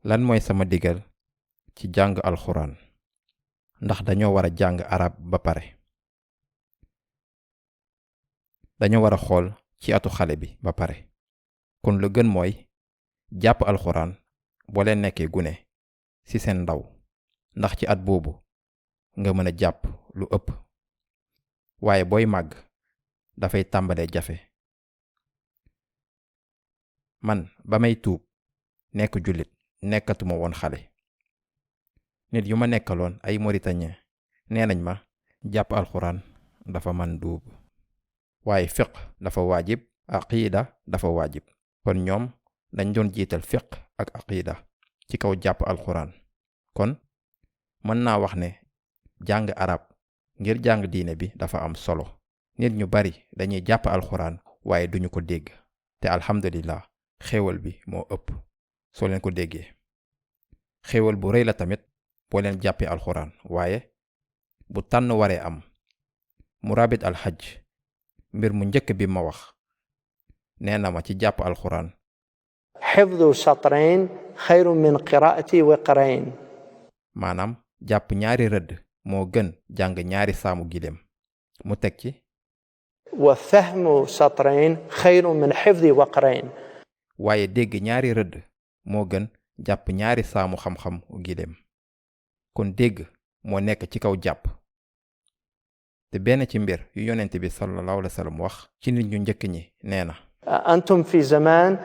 lan mooy sama digal ci jàng alxuraan ndax dañoo war a jàng arab ba pare. dañoo war a xool ci atu xale bi ba pare. kon lu gën mooy jàpp alxuraan boo leen nekkee gune ci seen ndaw ndax ci at boobu nga mën a jàpp lu ëpp. waaye booy màgg dafay tàmbalee jafe. man ba may tuub nekk jullit nekkatuma woon xale. nit yu ma nekkaloon ay Mauritanien nee nañ ma jàpp alxuraan dafa man duub. waaye fiq dafa waajib aqiida dafa waajib. kon ñoom dañ doon jiital fiq ak aqiida ci kaw jàpp alxuraan. kon mën naa wax ne jàng arab ngir jàng diine bi dafa am solo. nit ñu bari dañuy jàpp alxuraan waaye duñu ko dégg. te alhamdulillah xéewal bi moo ëpp soo leen ko déggee. xéewal bu rëy la tamit boo leen jàppee alxuraan. waaye bu tànn waree am murabit alxaj mbir mu njëkk bi ma wax nee na ma ci jàpp alxuraan. xifdu shatrayn xayrun min qiraati wiqrayn. maanaam jàpp ñaari rëdd moo gën jàng ñaari saamu gileem. mu teg ci wa fahmu shatrayn xayrun min xifdi wiqrayn. waaye dégg ñaari rëdd moo gën jàpp ñaari saamu xam-xam gileem. kon dégg moo nekk ci kaw jàpp. te benn ci mbir yu yonent bi sallallahu alayhi wa sallam wax ci nit ñu njëkk ñi nee na antum fi zaman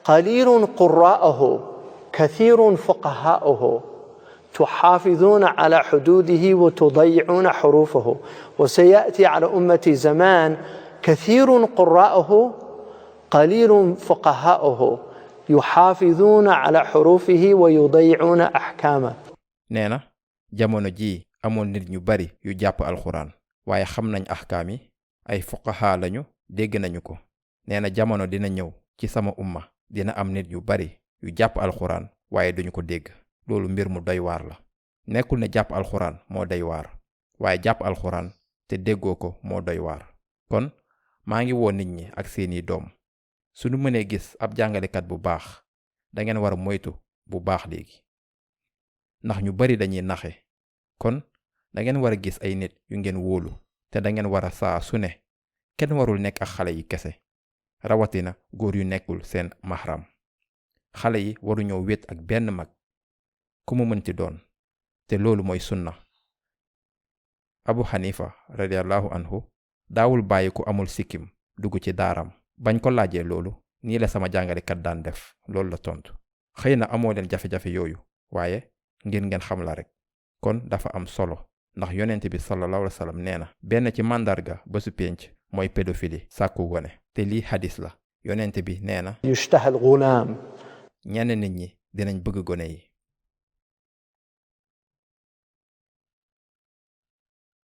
qalilun qurra'uhu kathirun fuqaha'uhu tuxaafiduna ala xuduudihi wa tudayicuuna xuruufahu wa sayati ala ummati zaman kathirun qurra'uhu qalilun fuqaha'uhu yuxaafiduuna ala xuruufihi wa yudayicuuna axkaama. nee na jamono jii amoon nit ñu bari yu jàpp alxuraan waaye xam nañ axkaam yi ay fuqaha lañu dégg nañu ko. nee na jamono dina ñëw ci sama umma dina am nit yu bari yu jàpp alxuraan waaye duñu ko dégg. loolu mbir mu doy waar la. nekkul ne jàpp alxuraan moo doy waar waaye jàpp alxuraan te déggoo ko moo doy waar. kon maa ngi woo nit ñi ak seeni doom suñu mënee gis ab jàngalekat bu baax dangeen war a moytu bu baax léegi ndax ñu bari dañuy naxe. kon dangeen war a gis ay nit yu ngeen wóolu te dangeen war a saa su ne kenn warul nekk ak xale yi kese rawatina góor yu nekkul seen mahram. xale yi waruñoo wét ak benn mag ku mu mënti doon te loolu mooy sunna. Abu Hanifa radiyallahu anhu daawul bàyyi ku amul sikkim dugg ci daaram. bañ ko laajee loolu nii la sama jàngalekat daan def loolu la tontu. xëy na amoo leen jafe-jafe yooyu waaye ngir ngeen xam la rek. kon dafa am solo ndax yonent bi sallallahu alayhi wa sallam nee na benn ci màndarga bésu pénc mooy pédophile sàkku gone. te lii hadis la. yonent bi nee na yushtahal gulaam. ñenn nit ñi dinañ bëgg gone yi